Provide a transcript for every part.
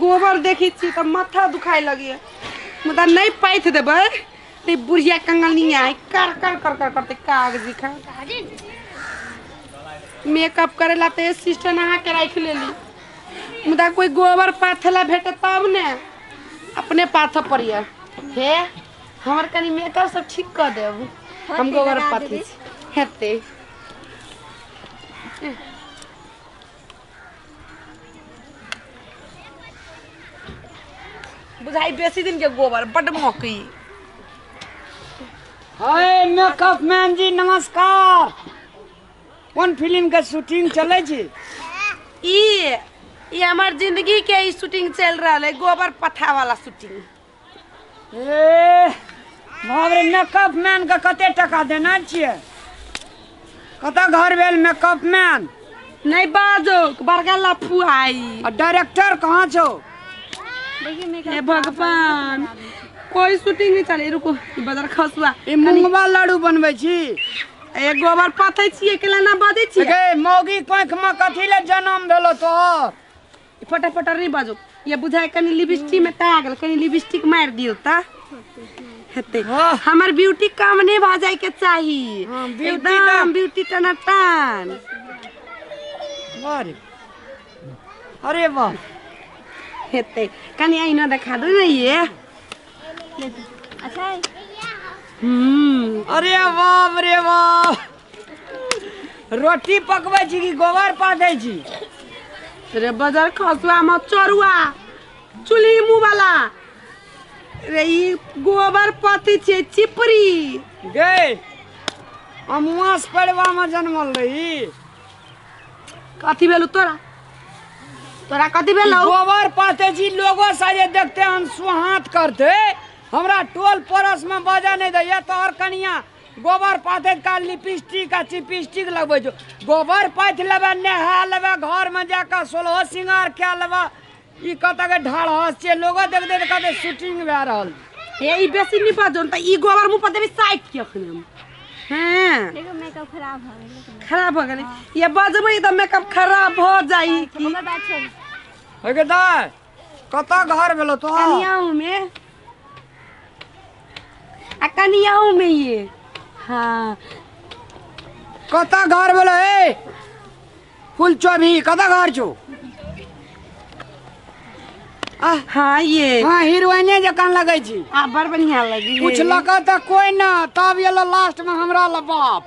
गोबर देखै छी तऽ माथा दुखाय लगैए मुदा नहि पाथि देबै तऽ ई बुढ़िया कंगलनिया कर कर कर कर करतै कागजी खा मेकअप करे ला तऽ असिस्टेंट अहाँके राखि लेली मुदा कोइ गोबर पाथे ला भेटत तब ने अपने पाथऽ पड़ैए हे हमर कनि मेकअप सब ठीक कऽ देब हम गोबर पाथै छी हेतै। बुझाइ बेसी दिन के गोबर बड मकई। हाय मेकअप मैन जी नमस्कार। कोन फिल्म के शूटिंग चलै छी? ई ई हमर जिंदगी के ई शूटिंग चल रहल है, गोबर पथा वाला शूटिंग। ए बाप रे, मेकअप मैन के कते टका देना छियै? कतऽ घर भेल मेकअप मैन? नहीं बाजो, बड़का लफू आई। आ डायरेक्टर कहाँ छौ? हे भगवान, कोई शूटिंग नहीं चले। रुको, ई बदर खसुआ। ई मूंगवा लाडू बनबै छी। ए गोबर पाथै छियै, केला ना बाजै छियै? गे मौगी कोख में कथी ले जन्म भेलो तोहर? फटाफट नहीं बाजो। ये बुझाय कनी लिपस्टिक में ता गेल, कनी लिपस्टिक मार दियो ता हेतै। वाह। हमर ब्यूटी कम नहीं भऽ जाय के चाही। हाँ, ब्यूटी एकदम ब्यूटी टनाटन। वाह रे, अरे वाह। हेतै, कनी आईना देखा दो ने ये। अच्छा। अरे बाप रे बाप, रोटी पकबै छी कि गोबर पाथै छी? रे बजर खसुआ म चोरुआ चुल्ही मुँह वाला रे, ई गोबर पथै छियै चिपरी। गे अमुआस परिवार में जन्मल रही। कथी भेलौ तोरा? तोरा कथी भेलौ? गोबर पाते छी, लोगो साजे देखते हम सुहात करते, हमरा टोल पड़ोस में बजा नहीं दैया। तोहर कनिया गोबर पाते का लिपस्टिक आ चिपस्टिक लगबै छौ। गोबर पाथि लेबै, नहा लेबै, घर में जाकऽ सोलहो श्रृंगार कए लेबै। ई कतऽ के ढाढ़स छियै? लोगो देख देख कहतै शूटिंग भए रहल। हे ई बेसी नहि बाजो तऽ ई गोबर मुँह पर देबी साइट के अखने हम। हाँ। देखो मेकअप खराब भऽ गेलै। खराब भऽ गेलै? ये बजबै तऽ मेकअप खराब भऽ जाइ की? ओकर बात छोड़। हे गे दाइ, कतऽ घर भेलौ तोहर? कनियाऊ में आ कनियाऊ में ये। हाँ। कतऽ घर भेलौ? हे फुल चोभी, कतऽ घर छौ? आह। हाँ ये। हाँ, हीरोइने जकाँ लगै छी। आ बड़ बढ़िया लगी। पूछलक तऽ कोइ न, तब एलो लास्ट में हमरा ल बाप।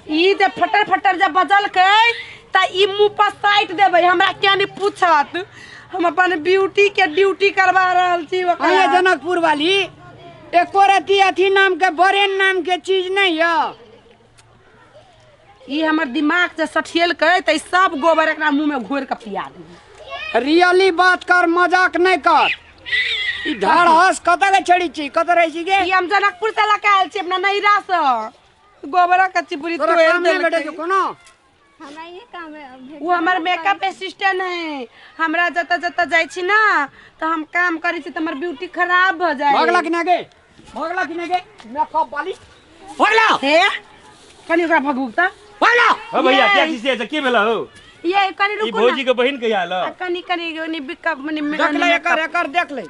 ई जे फटर फटर जे बजलकै तऽ ई मुँह पर साटि देबै, हमरा किया नहि पूछत? हम अपन ब्यूटी के ड्यूटी करवा रहल छी ओकरा। अहाँ जनकपुर वाली एको रति अथी नाम के बरेन नाम के चीज नहीं यऽ। ई हमर दिमाग जे सठियलकै तऽ ई सब गोबर एकरा मुँह में घोरि कऽ पिया देबै। रियली बात कर, मजाक नहीं कर। ई ढाढ़स कतऽ के छड़ी छी? कतऽ रहै छी गे? ई हम जनकपुर से लऽ कऽ आयल छी अपना नैहरा से। गोबरक चिपुरी तोरा तोड़ि काम नहीं भेटै देलकै। छौ कोनो? हमरा ये काम है। ओ हमर मेकअप असिस्टेंट है। हमरा जतऽ जतऽ जाइ छी ना तऽ हम काम करै छी तऽ हमर ब्यूटी खराब भऽ जाइ। भगला कि ना गे? भगला कि ना गे मेकअप वाली? भगला। हे कनि ओकरा भगबू तऽ। भगला। हाँ भैया, क्या चीज है? की भेला हो? ये कनि ई रुकू ना। भौजी के बहिन कहिया आयल? आ कनि कनि कनि बिकअप मने देख ले एकर, एकर देख ले।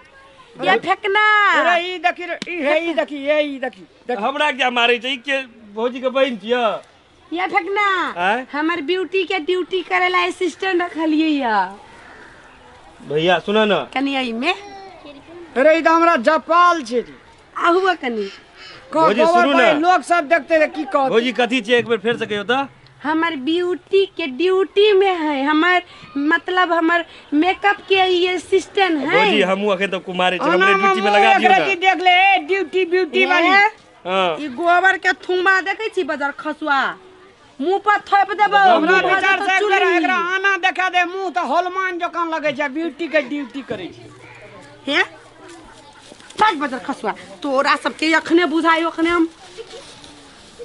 ये फेकना। अरे ई देखी रे, ई हे, ई देखी, ये ई देखी, देख। हमरा क्या मारै छै? ई के भौजी के बहिन छियै? ये फेकना। आँय? हमर ब्यूटी के ड्यूटी करे ला असिस्टेंट रखलियै या। भैया सुन न। कनि एहि में। अरे ई तऽ हमरा जपाल छै। आहुआ कनि। भौजी, सुनू ने। लोग सब देखते रहे की कहत। भौजी कथी छियै एक बेर फेर से कहियौ तऽ? हमर ब्यूटी के ड्यूटी में है, हमर मतलब हमर मेकअप के ये असिस्टेंट है। भौजी हमहूँ अखन तक कुमारे छी, हमरे ड्यूटी में लगा दियौ एकरा ने। की देख ले, ए, ड्यूटी ब्यूटी वाली। ए, हाँ। ई गोबर के थूमा देखै छी बजर खसुआ मुंह पर थोप देबौ। हमरा मुंह भऽ विचार जेतौ से एकरा चुल्ही। एकरा आना देखा दे, मुंह तऽ हनुमान जकाँ लगै छै, ब्यूटी के ड्यूटी करै छै। हे भाग बजर खसुआ, तोरा सबके अखने बुझाइ अखने हम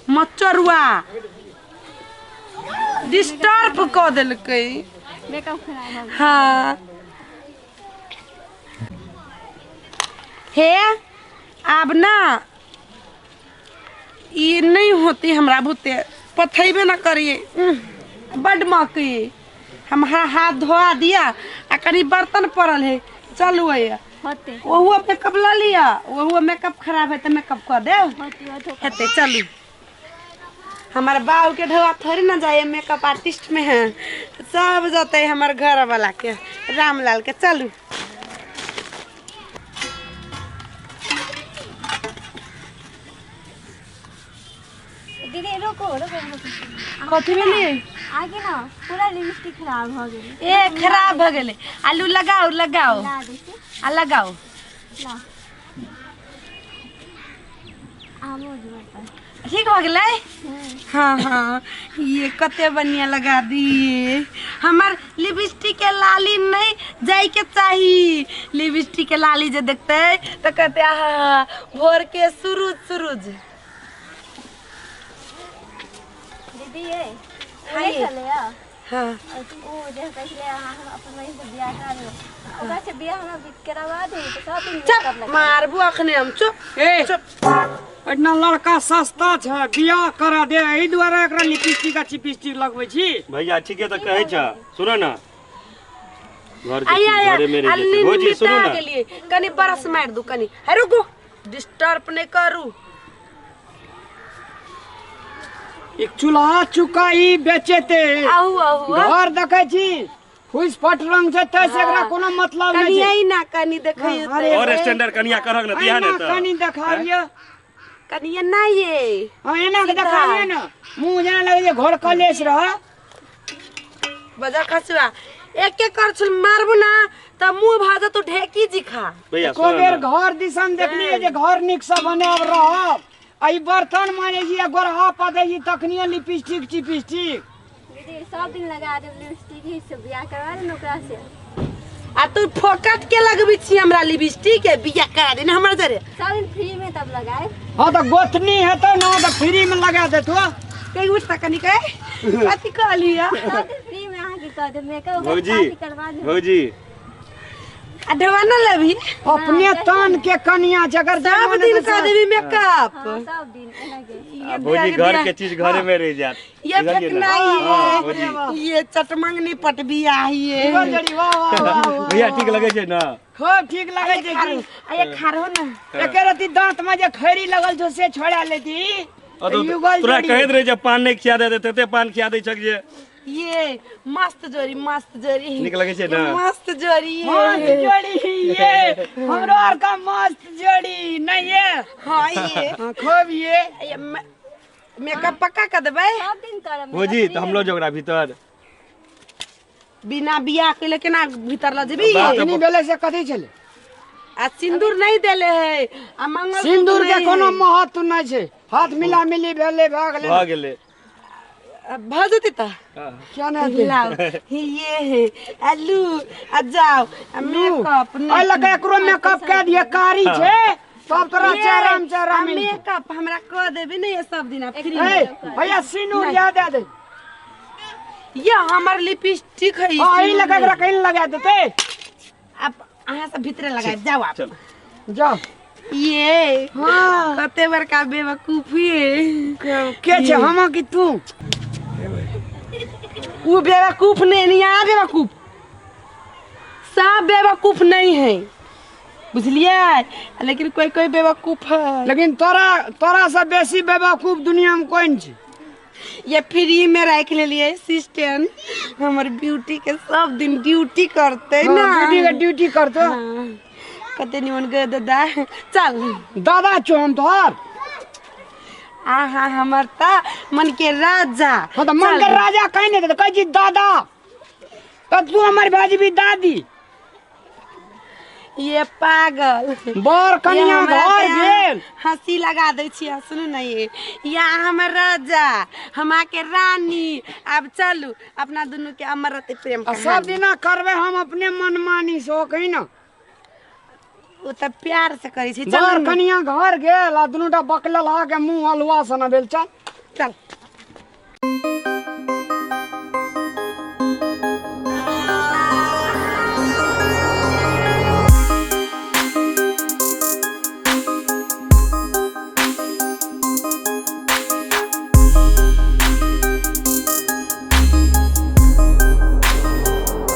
मचरुआ डिस्टर्ब कऽ देलकै। मेकअप खराब भऽ गेल। हाँ हे आब ना ई नहीं होती हमरा बुते पथेबे ना करिए। बड मकई हम हाथ धोआ दिया आ कनी बर्तन पड़ल है चलू है होते ओहुआ मेकअप ला लिया ओहुआ मेकअप खराब है तो मेकअप कर दे होते हेते चलू हमारे बाबू के ढोआ थोड़ी ना जाए मेकअप आर्टिस्ट में है सब जते हमारे घर वाला के रामलाल के चलू दीदी रुको रुको रुको कथी भेलै आगे ना पूरा लिपस्टिक खराब हो गेलै ए खराब भ गेलै आलू लगाओ लगाओ ला दै छी आ लगाओ ला आमो जुड़ता ठीक भ गेलै हाँ हाँ ये कते बढ़िया लगा दिए हमार लिपस्टिक के लाली नहीं जाए के चाही लिपस्टिक के लाली जे देखते तो कहते आहा भोर के सूरज सूरज दीदी ये हाँ नहीं ये। चले आ हाँ ओ जे कहले अहाँ हम अपन बहिन से बियाह करा देब ओकरा से बियाह हमरा करवा दे तो सब दिन चुप मेकअप लगा मारबू अखने हम चुप ए एतना लड़का सस्ता छै बियाह करा दे एहि दुआरे एकरा लिपस्टिक आ चिपिस्टिक लगबै छी भैया ठीके तऽ कहै छ सुन न घर के आया चीज आया घरे में रहि आ जेतै भौजी सुनू मिटा न गेलिए कनी बरस मारि दू कनी हे रुकू डिस्टर्ब नहीं करू एक चूल्हा चुका ई बेचेते आहू आहू घर देखै छी फुस फट रंग छै तै से एकरा कोनो मतलब कनी नहि छै आई ना कनी देखियो हाँ, अरे और स्टैंडर्ड कनिया करहक न तिहा ने एना तऽ कनी देखाबियो कनी एना ये हाँ एना के देखाबियो न मुँह जेना लगै छै घर कलेश रह बजा खसुआ एक एक कर छुल मारबू ना त मुंह भाजा तो ढेकी जी खा भैया एको सुन बेर न घर दिसन देखलियै जे घर नीक से बनायब रहब आ ई बर्तन मांजै छी आ गोरहा पाथै छी तखनियो लिपस्टिक चिपिस्टिक दीदी सब दिन लगा देब लिपस्टिक ही से बियाह करवा दे ओकरा से आ तू फोकट के लगबी छी हमरा लिपस्टिक के बियाह करा दे ना हमरा जरे सब दिन फ्री में तब लगाए हाँ तऽ गोतनी हेतौ ने तऽ फ्री में लगा देतौ कहीं उठता कनी के कथी कहलिया सब दिन फ्री में अहाँ के कह देब मेकअप भौजी शादी करवा दे भौजी आ ढवा ना लेबी अपने तन के कनिया छै अगर सब दिन कर देबी मेकअप हाँ सब दिन एना के आ भौजी घर के चीज घरे में रहि जायत ये बुझलियै फेकना ने? हाँ, भौजी ये ये चटमंगनी पटबिया ये वाह वाह वाह वाह। भैया ठीक लगै छै ने खूब ठीक लगै छै की आ ये खारो ना एके रति दांत में जे खैरी लगल छौ से छोड़ा लेती आ तो युगल तोरा जोड़ी। कहैत रहै जे पान नहि खिया दे तते पान खिया दै छक जे ये मस्त जोड़ी मस्त जोड़ी नीक लगै छै ने? ये मस्त जोड़ी ये। मस्त जोड़ी ये हमरो आर का मस्त जोड़ी नहीं ये हाँ ये हाँ, खूब ये ये मेकअप पक्का कर देबै सब दिन करब भौजी तऽ हमलो जोगरा भीतर बिना बियाह के केना भीतर ल जेबी बात एतनी भेलै से कथी छलै आ सिंदूर नहीं देले है आ मंगल सिंदूर के कोनो महत्व नहि छै हाथ मिला मिली भेलै भऽ गेलै भऽ गेलै भऽ जेतै तऽ हाँ। क्या नहि हेतै? लाओ ये है आलू आ जाओ आ मेकअप एहि लऽ कऽ एकरो मेकअप कए दियै कारी छै तब तोरा चेहराम चेहरा मिल मेकअप हमरा कऽ देबी ने ये सब दिन फ्री ए भैया सिनूर याद आ दे ये हमर लिपस्टिक है हाँ एहि लऽ कऽ एकरा कहीं लगा देतै आप अहाँ सब भीतरे लगा जाओ आप चल जाओ ये हाँ। कते बड़का बेवकूफी है के छै हम कि तू वो बेवकूफ नहीं नहीं यहाँ बेवकूफ सब बेवकूफ नहीं है बुझलिए लेकिन कोई कोई बेवकूफ है लेकिन तोरा तोरा से बेसी बेवकूफ दुनिया में कोई नहीं छै ये फ्री में राख लेलिए असिस्टेंट हमर ब्यूटी के सब दिन ड्यूटी करते ना हाँ, ड्यूटी के ड्यूटी करतो हाँ। कते निमन गे दादा चल दादा छौ हम तोहर आहा हमर त मन के राजा हाँ तो मन के राजा कहीं नहीं देते कहै छी दादा तो तू हमर भाजी दादी ये पागल बर कनिया ये हमरा घर ते भेल हंसी लगा दै छियै सुनू ने ये या हमर राजा हम के रानी आब चलू अपना दुनू के अमर रहतै प्रेम आ सब दिना करबै हम अपने मनमानी से ओ कही ना ओ तऽ प्यार से करै छै बर चलू ने। कनिया घर गेल आ दुनू टा बकलल आ के मुंह अलुआ सना भेल चल चल